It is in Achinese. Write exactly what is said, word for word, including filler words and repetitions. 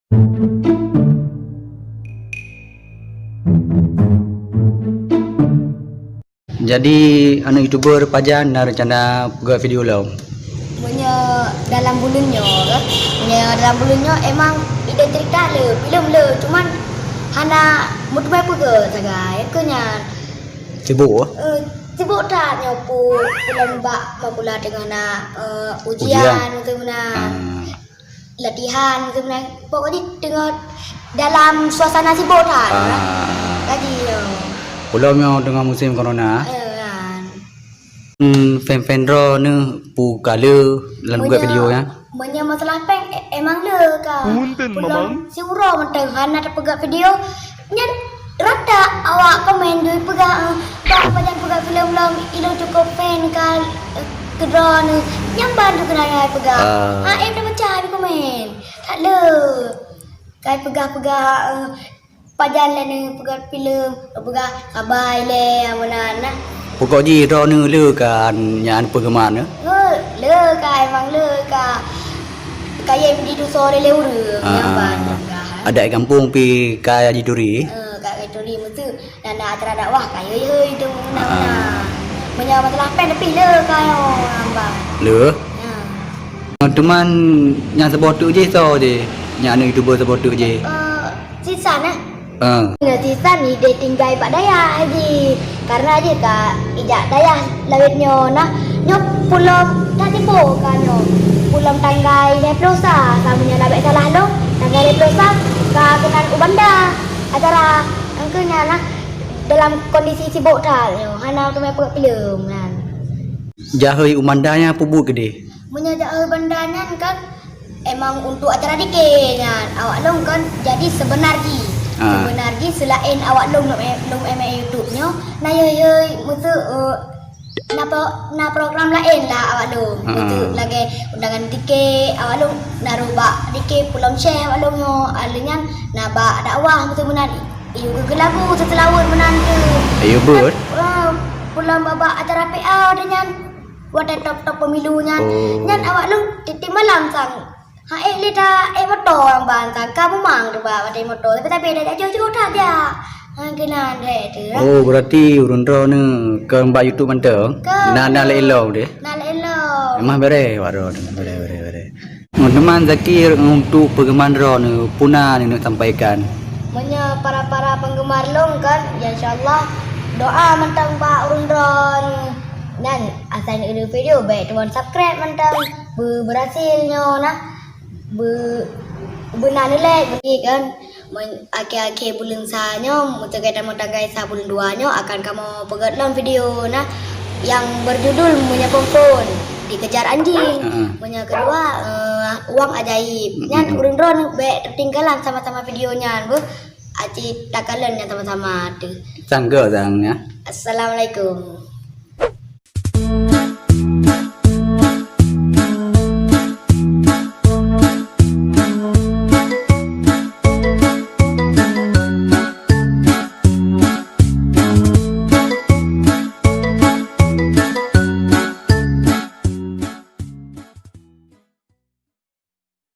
Jadi, aneuk YouTuber pajan na rencana peugah video lom? Meunyoe dalam buleuen nyoe, meunyoe dalam buleuen nyoe emang ideh ceurita le, filem le, cuman hana meuteumé peugah sagai, keu nyan. Sibuk? Eh, sibuk that nyoe pu-, filem bak makula teungoh na, eh, ujian, ujian, beutôi meunan. Ah. Latihan sebenarnya. Pokoknya tengah dalam suasana sibuk that. Ah. Jadi, ya. Ulôn nyoe teungoh musim corona. Ya, kan. Hmm, fan-fan droe neuh pu ka le lam buka video nyan. Meunyoe masalah fan, e-, emang le ka. Punten, Mamang. Siuroe mantong hana tapeugah video. Nyan rata awak komen doi peugah, eh, "Bak pajan peugah filem lom, ilôn cukôp fan ka, eh, keudroe neuh." Nyang ban tu keunan peugah. Ah. Ha, em dah pecah di komen. That le. Kai peugah-peugah, eh, pajan lé neuh peugah filem, peugah sabai lé, meunan nah. Pokok jih droeneuh le ka nyan peugeuman neuh? Oh, le ka, emang le ka. Kayém jidusoe lé ureueng, ah, nyang ban peugah. Adat gampông pih ka jituri. Eh, ka jituri meuteuk. Na, na acara dakwah ka yoi-yoi tu, na, na. Ah. Meunyoe masalah fan tapi le ka nyoe, hamba. Le? Ya. Teuma nyang saboh teuk jih soe jih? Nyang aneuk YouTuber saboh teuk jih? Eh, si San, eh? Ah. Nyoe si San ideh tinggai bak dayah jih. Karena jih ka ijak dayah lawét nyoe nah. Nyoe pulom that tiboh ka nyoe. Pulom tanggai lhèe ploh sa, sama nyoe labek salah lom. Tanggai lhèe ploh sa ka keunan u Banda acara. Angkeu nyan nah. Dalam kondisi sibuk that nyoe, hana teumé peugah filem nyan. Jak hôi u Banda nyan peue buet keudeh? Meunyoe jak hôi Banda nyan kan emang untuk acara dikée nyan, awak lôn kan jadi seubeuna jih. Ah. Seubeuna jih seulaén awak lôn lom, lom M A YouTube nyoe, na yoi-yoi meuteuk, eh, na pro-, na program laén lah awak lôn. Ah. Meuteuk lagée undangan dikée, awak lôn na rôh bak dikée pulom syeh awak lôn nyoe, aleuh nyan na bak dakwah meuteuk meunan. Yue geugeulagu seuseulaweuet meunan keuh. Ayo, beuet. Ah, pulang babak acara P A deh nyan. Watèe top-top pemilu nyan. Oh. Nyan awak lôn tiep-tiep malam sang. Ha, ék lé ta, ék moto ban sang. Ka mumang tu bak watèe moto. Tapi, tapi dah jauh-jauh dah jak. Ha, keunan deh tu. Oh, berarti ureueng droeneuh kon bak YouTube mantong? Kon. Na, na lé ilong deh? Na lé ilong. Emang bereh, waduh, bereh, bereh, bereh. Teuma Zaki, untuk penggemar droeneuh, peue na neuneuk sampaikan? Meunyoe para-para penggemar lôn kan, ya insyaallah doa mantong bak ureueng droeneuh. Nyan asai neuk video bèk tuan subscribe mantong. Beu-, berhasil nyoe nah. Beu-, beuna neulek beutôi kan. Meun akhé-akhé buleuen sa nyoe, meuteugai tamong tanggai sa buleuen dua nyoe akan kamoe peugöt lom video na nyang berjudul Meunyoe Phon-phon Dikejar Anjing. Heeh. Meunyoe keudua, eh, Uang Ajaib. Nyan ureueng droeneuh bèk teutinggalan sama-sama video nyan beuh. Aci takalon nyan sama-sama teuh. Sanggoe sang nyan. Assalamualaikum.